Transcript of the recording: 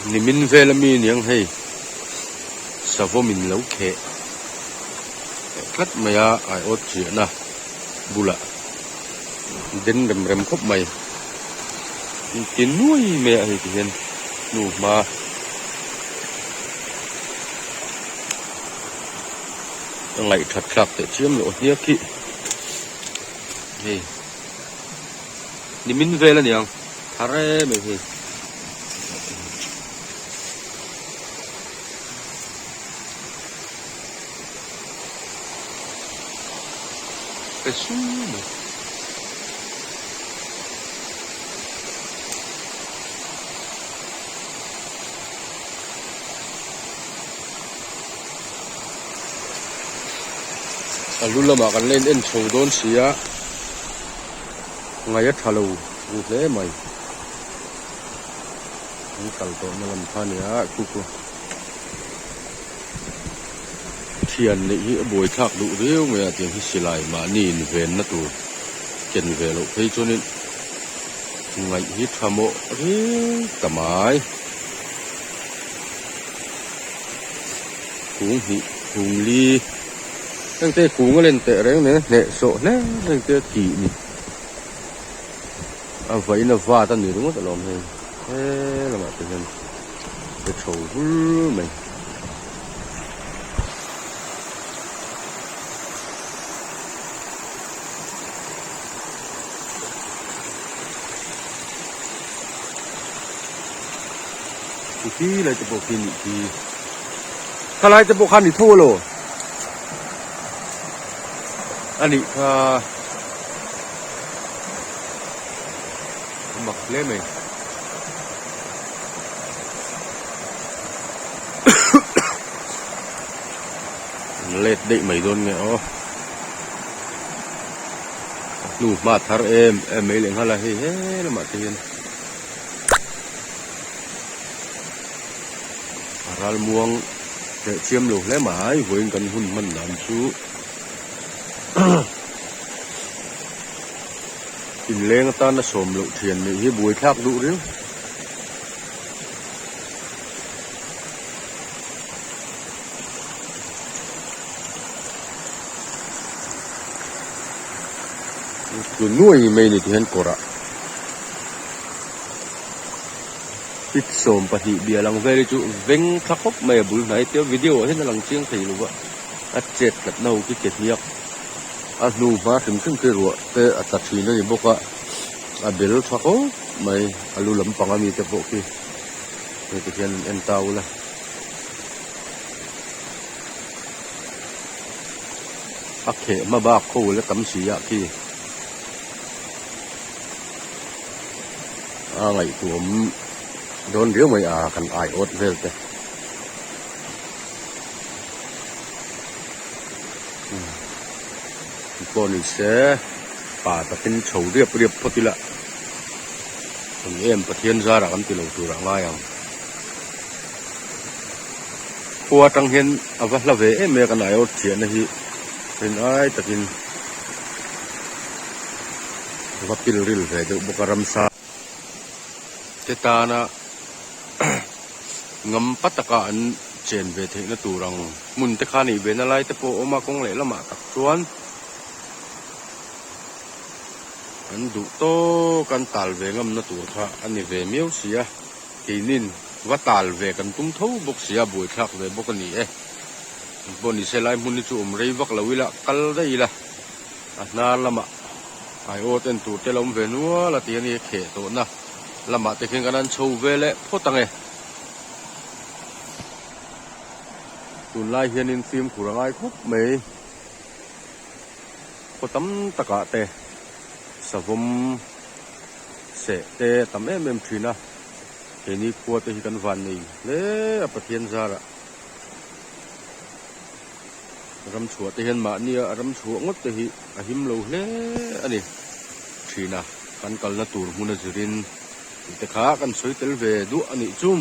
Nimin vel ami aniang hei savawm in lo kheh tlat mai a aiawt chiahna bulah den rem rem khawp mai ti nuai mai a hei ti hian hnu hma a ngaihthat thlak teh chiam loh hniak hi hei nimin vel aniang thar em em hei. Pe sum mai. A lu lamah kan la in en chho dawn si a ngaih a tha lo ru hle mai an kal tawh na lam kha a ni a khu khu thian neih hi a buai thlak duh riau mai a tiang hi silai mahni in ven na tur ken ve loh phei chuanin ngaih hi tha mawh riau ta mai. Kung hnih kung li heng te kung a len teh reng nen hneh sawh hle heng te tih ni a vain a vat a ni ringawt alawm hei he lamah te hian pe tho vul mai. Khi lai te pawh khi nih khi khalai te pawh kha ni tho alo a nih kha a mak hle mai an let daih mai dawn nge aw a hnu hma thar em em mai leh nghal a hei he lamah te hian. A ralmuang teh chiam lo hle mai vawiin kan hun hman dan chu inleng atana sawm loh thian neih hi buaithlak duh riau. Tlu nuai mai ni ti hian kawrah. Pit 12 bial ang vel hi chu veng thla khawp mai a bul hnai tia video ah hian a lang chiang thei lo va a chet tlat na ho khi ke hniak a hnu hma hrim hrim khi ruah te a tla thin a ni bawk a a bel tha khawp mai a lu lampang ami te pawh khi hei ti hian an en ta ula. A kheh hma bak kho la tam si ah khi. A ngaihtuam dawn riau mai a kan ai awt vel te. Pawh ni se pa takin chho riap riap phawt ila eng em Pathian zarah kan ti lo tur ah ngai ang. Khua atang hian a va hla ve em em a kan ai awt chiahna hi rin ai takin. Va pil ril ve deuh bawk a ramsa te tana ngam pa taka an chen ve theihna tur ang hmun te kha nih ve na lai te pawh a awm a kawng leh lamah tak chuan an duh tawk an tal ve ngamna tur kha a ni ve miau si a keinin va tal ve kan tum tho bawk si a buaithlak ve bawk a ni e pawh ni se lai hmun hi chu awm rei vak lo ila kal daih ila. A hnar lamah aiawt en tur te lo awm ve nual a ti a ni a kheh tawhna lamah te khian kan han chho ve leh phawt ang e. Tunlai hianin fimkhur a ngai khawp mai khaw tam takah te savawm seh te a tam em em thin a keini khua te hi kan van nei hle a Pathian zarah. Ram chhuah te hian mahnia ram chhuah ngawt te hi a him lo hle a ni thin a, kan kalna tur hmun a zirin tih te kha kan sawi tel ve duah a nih chum.